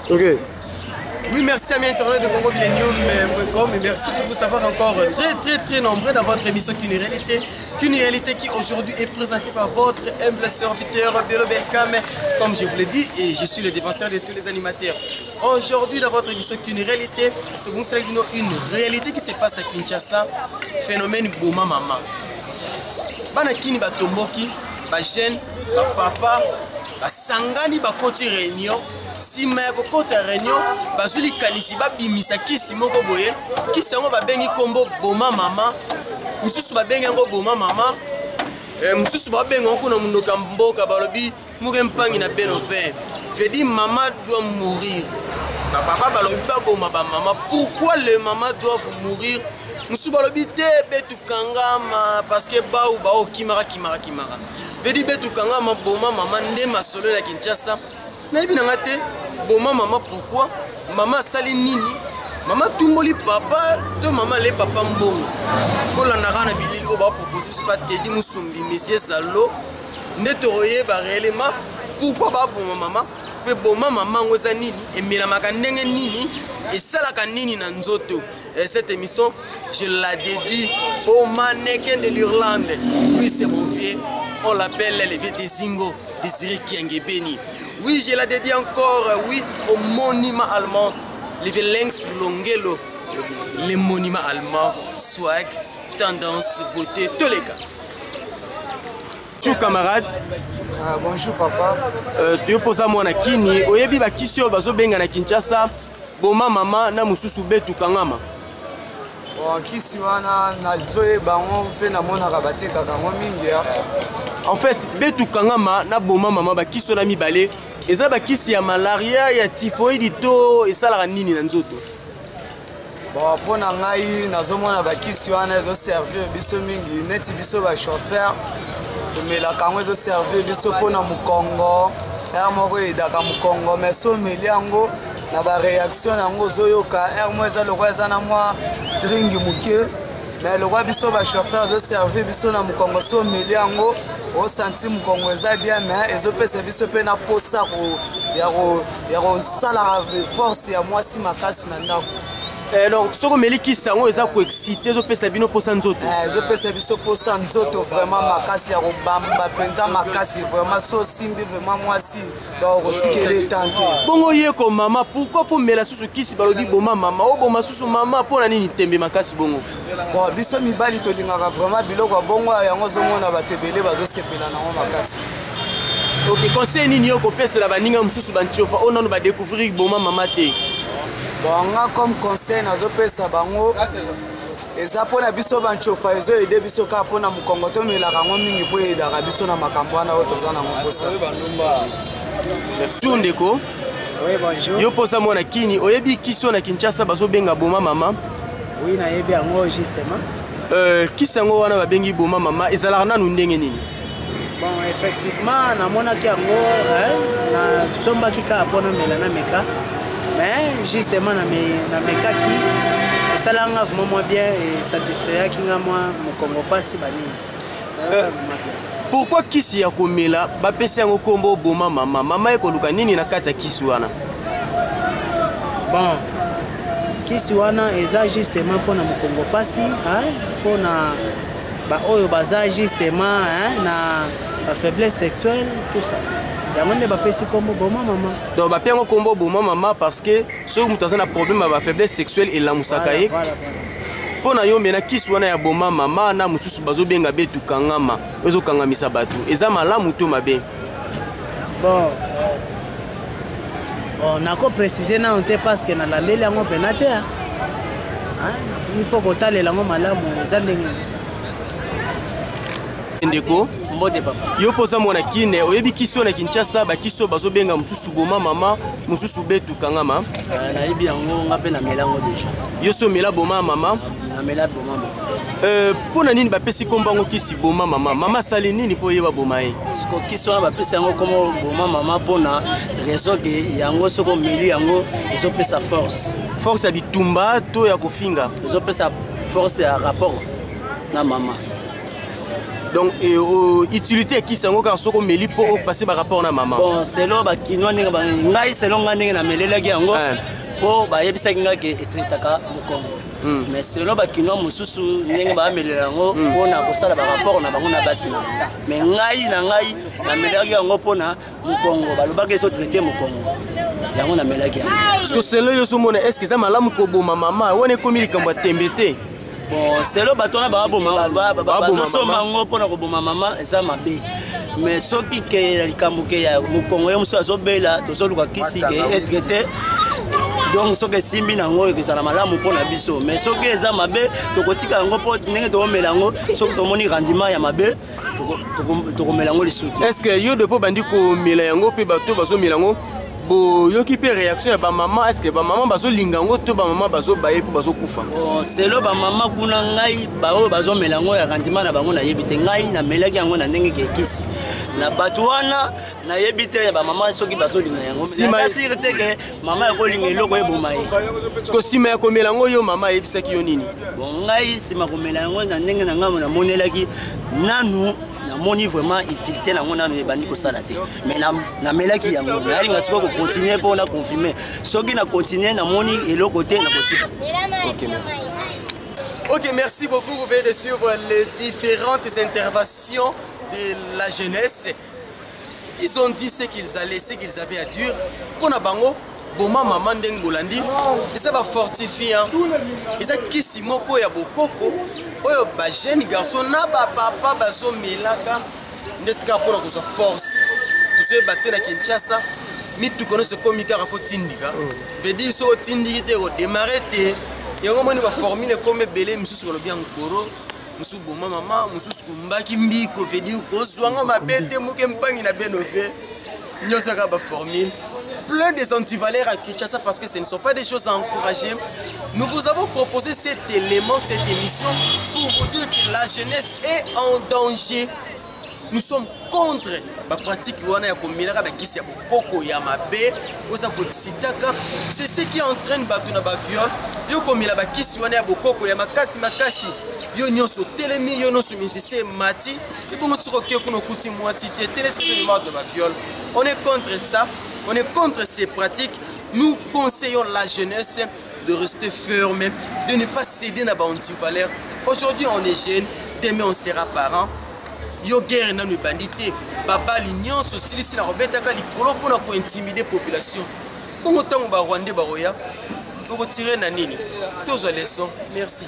Ok. Oui, merci amis internautes de Congo Millennium.com et merci de vous avoir encore très très très nombreux dans votre émission qu'une réalité, qu'une réalité qui aujourd'hui est présentée par votre humble serviteur Bello Belkam, comme je vous l'ai dit, et je suis le défenseur de tous les animateurs. Aujourd'hui dans votre émission qu'une réalité, nous allons une réalité qui se passe à Kinshasa, phénomène Boma Mama. Bana kini batomboki, ba jeunes, ba papa, basangani bakoti réunion nsima ya kokota réunion bazwi likanisi babimisa kisi moko boye kisi yango babengi nkombo boma mama mosusu babengi yango boma mama eh, mosusu babenga yango kuna monoko ya mboka balobi muke mpangi na beno 20 veut dire mama doit mourir bapapa balobi baboma bamama pourquoi le mama doivent mourir mosusu balobi te betukangama parce que bau baokimaka kimaka kimaka vedi betukangama boma mama nde masolo ya kinshasa nayebi na nga te boma mama pourquoi mama asali nini mama tumboli papa to mama ale papa mbongo kolandaka na bilili oyo bapropose biso batedi musumbi monsieur zalo nde tokoyeba réellement pourquoi baboma mama mpe boma mama yango eza nini emelamaka ndenge nini esalaka nini na nzoto. Et cette émission, je la dédie au mannequin de l'Irlande. Oui, c'est mon vieux. On l'appelle le vieux Desingo, Désiré Kiangebeni. Oui, je la dédie encore, oui, au monument allemand, le vieux Lynx Longelo. Le monument allemand, swag, tendance, beauté, tous les cas. Bonjour camarade. Ah, bonjour papa. Euh, toyopoza mwana kini oyebi bakisi oyo bazobenga na Kinshasa boma mama na mosusu betu kangama. Bon, kisi wana nazoyeba yango mpe namonaka batekaka yango mingi ya. En fait, betu kangama na boma mama bakisi wana mibale eza bakisi ya malaria ya typhoïde to esalaka nini na nzoto? Bon, mpo na ngai nazomona bakisi wana ezoservir biso mingi neti biso bachauffeur tomelaka yango ezoservir biso mpo na mokongo heure moko eyedaka mokongo mais so omeli yango na baréaction na yango ozoyoka heure moko eza lokola eza na mwa dringi moke mais lokola biso bachauffeur ezoservir biso na mokongo so omeli yango osanti mokongo eza bien mais ezopesa biso mpe na mposa ya kosalaka force ya mwasi makasi na ndako. Eh, donc soki omeli kisi yango eza koexcite, ezopesa bino mposa nzoto. Eh, ezopesa biso mposa nzoto vraiment makasi ya kobamba mpenza makasi vraiment. So osimbi vraiment mwasi, donc okotikela etan te. Bongo yeko mama, pourquoi faut mela susu kisi balobi boma mama, oboma susu mama mpo na nini tembe makasi bongo? Bon, biso mibali tolingaka vraiment biloko ya bongo, yango ozomona bato ebele bazosepela nango makasi. Ok, conseil nini yo kopesela baninga mosusu bantiofa oyo nano badécouvrir boma mama te? Bon, nga comme conseil nazopesa bango eza mpona biso bantiofa, ezoyede biso kaka mpona mokongo, tomelaka yango mingi mpo eyedaka biso na makambo wana oyo toza nango mposa. Bonjour ndeko. Oui, bonjour. Yo mposa mwana kini, oyebi kisi oyo na Kinshasa bazobenga boma mama? Oui, nayebi yango justement. Kisi yango wana babengi boma mama ezalaka nanu ndenge nini? Bon, effectivement namonaki yango, nasombaki kaka mpo namela nameka, mais justement namekaki, esalanga vraiment mwa bien, esatisfayaki nga mwa mokongo mpasi banini. Pourquoi kisi ya komela bapesi yango nkombo boma mama? Mama ekoluka nini na kati ya kisi wana? Bon, kisi wana eza justement mpona mokongo mpasi, mpona baoyo baza justement na bafaiblesse sexuelle, tout ça, yango nde bapesi nkombo boma mama. Donc bape yango nkombo boma mama parce que soki moto aza na problème ya bafaiblesse sexuelle elamusaka ye. Mpo na yo mena kisi wana ya boma mama na mosusu bazobenga betu kangama, ezokangamisa bato, eza malamu to mabe? Bon, bon, nako précise nano te parce que nalandeli yango mpena te. Il faut kotalela yango malamu eza ndenge. Ndeko. Mbote papa. Yo mpoza mwana kine, oyebi kisi oyo na Kinshasa bakisi oyo bazobenga mosusu boma mama, mosusu betu kangama? Nayebi yango, nga mpe namela yango déjà. Yo so omela boma mama? Namela boma mama. Mpo na nini bapesi nkombo yango kisi boma mama? Mama asali nini mpo oyeba boma ye? Siko kisi wana bapesi yango nkombo boma mama mpona raison ke yango soki omeli yango ezopesa force. Force ya bitumba to ya kofinga? Ezopesa force ya rapport na mama. Donc utilité ya kisi yango kaka soki omeli mpo opase barapport na mama? Bon, selon bakinois, ndenge ngai, selon ngai ndenge namelelaki yango, mpo bayebisaki ngai ke etraitaka mokongo, mais selon bakinois mosusu, ndenge bamelela yango mpona kosala barapport na bango na basi na bango. Mais ngai na ngai namelelaki yango mpona mokongo. Balobaki ezotraite mokongo, yango namelaki yango. Parce que selon yo ozomona, est ce que eza malamu koboma mama wana? Ekomi likambo ya tembe te. Bon, selon bato wana bazosomba yango mpona koboma mama, eza mabe. Mais soki ke likambo ke ya mokongo, ye mosusu azobela, tozoluka kisi ke etraite. Donc soki esimbi nango, ekozala malamu mpona biso. Mais soki eza mabe, tokotika yango, mpo ndenge tokomela yango, soki tomoni rendement ya mabe, tokomela yango lisusu te. Est ce que yo, depuis obandi komela yango mpe bato bazomela yango, boyoki mpe réaction ya bamama? Est ce que bamama bazolinga yango to bamama bazobaye mpo bazokufa? Bon, selon bamama kuna, ngai baoyo bazomela yango ya rendement na bango nayebi te. Ngai namelaki yango na ndenge kekisi na bato wana, nayebi te bamama soki bazolinga yango. Sûr te ke mama yakolinga eloko eboma ye. Parce que nsima ya komela yango, yo mama ayebisaki yo nini? Bon, ngai nsima komela yango, na ndenge na ngai namonelaki nanu, namoni vraiment utilité nango nanu ebandi kosala te. Mais namelaki yango, nalinga sikoyo kocontinue mpo na confirme. Soki na continue, namoni eloko te, nakotika. Ok, merci. Ok, merci beaucoup. Vous venez de suivre les différentes interventions de la jeunesse. Ils ont dit ce qu'ils allaient, ce qu'ils avaient à dire. Pona bango, boma mama, ndenge bolandi, eza bafortifiant, eza kisi moko ya bokoko oyo bajeune garçon na bapapa bazomelaka nde sika mpona kozwa force. Tozoyeba te, na Kinshasa mituka nyonso ekomi kaka fo tindika, veut dire soki otindiki te, kodémarrer te. Yango moni baformule ekomi ebele. Misusu balobi ya nkoro, mosusu boma mama, mosusu kumbaki mbiko, veut dire kozwanga mabe te, moke mpangi na beno ve nyonso kaka baformule plein des antivaleurs à Kinshasa, parce que ce ne sont pas des choses à encourager. Nous vous avons proposé cet élément, cette émission, pour vous dire que la jeunesse est en danger. Nous sommes contre la pratique wana ya komelaka bakisi ya bokoko ya mabe oza koexcitaka. C'est ce qui entraîne bato na baviol. Yo komela bakisi wana ya bokoko ya makasi makasi, yo nyonso otelemi, yo nyonso musicien mati, ebongo soki oke kuna okuti mwasi te, telesi bato na baviol. On est contre ça, on est contre ces pratiques. Nous conseillons la jeunesse de rester ferme, de ne pas céder na baantivaleur. Aujourd'hui on est jeune, demain on sera parent. Yo, guerre nanu ebandi te, babali nyonso osilisi na kobetaka likolo mpona kointimider population. Bongo ntango barwandais bakoya, okotire na nini? Tozwa leçon. Merci.